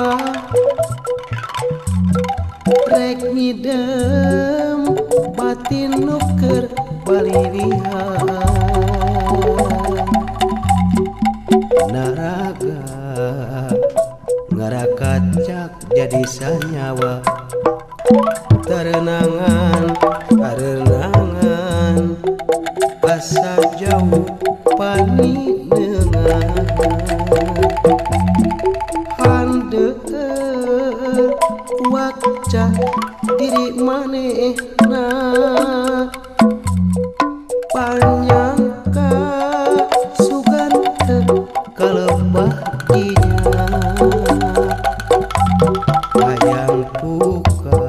lengkewa rek ngidem batin nu keur balilihan naraga ngarakacak jadi sanyawa tarenangan tarenangan asa jauh paninengan handeueut waca diri manehna panyangka sugan teu kalebah dinya hayang buka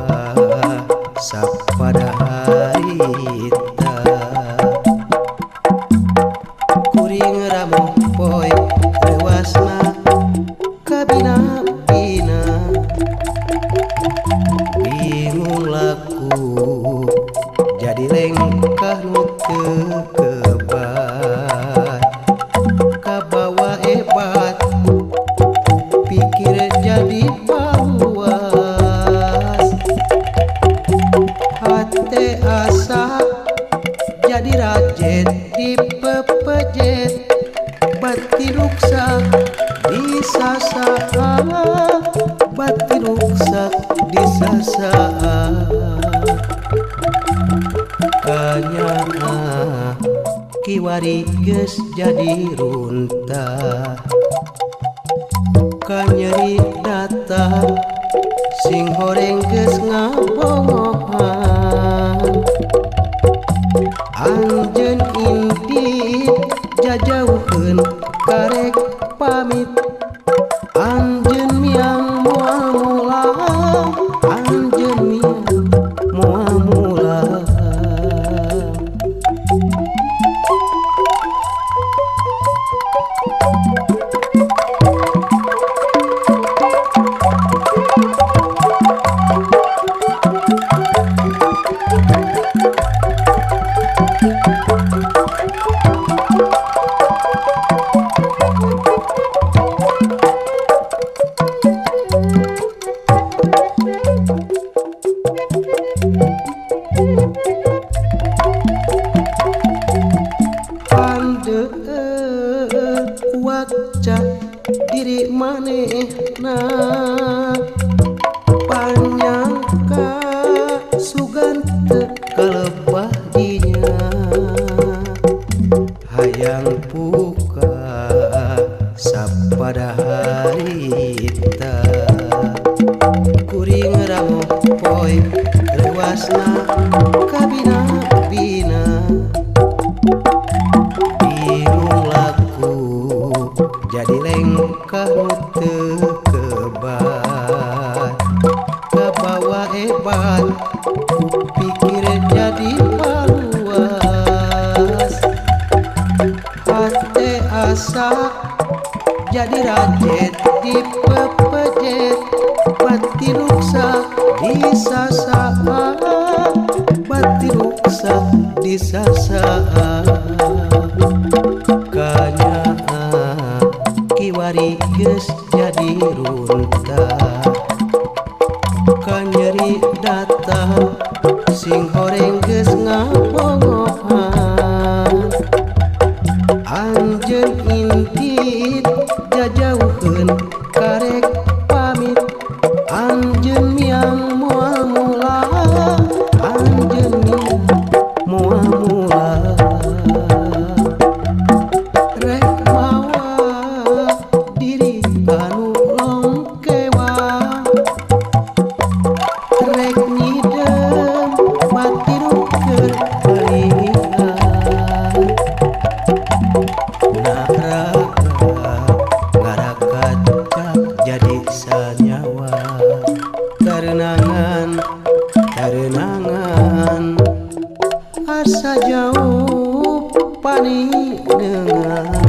sapada harita kuring ramoh poe rewasna kabina-bina bingung laku jadi lengkah nu teu kebat kabawa hebat pikir jadi bawas hate asa jadi rajet dipepejet batin ruksak disasaan batin ruksak disasaan kanyaah kiwari geus jadi runtah kanyeri data sing horeng geus ngabongohan anjeun indit jajauheun karek pamit anjeun miang moal mulang anjeun miang moal mulang. Handeueut waca diri manehna panyangka sugan teu kalebah dinya hayang buka sapada harita kuring ramoh poe rewasna kabina-bina bingung laku jadi lengkah nu teu kebat kabawa hebat kupikir jadi paluas hate asa jadi rajet dipepejet batin ruksak disasaan batin ruksak disasaan kanyaah kiwari geus jadi runtah kanyeri data sing horeng geus ngabongohan anjeun indit jajauheun karek pamit anjeun miang moal mulang anjeun miang moal mulang rek mawa diri anu longkewa rek nyidem batin keur balilihan naraga ngarakacak jadi sanyawa tarenangan tarenangan asa jauh paninengan.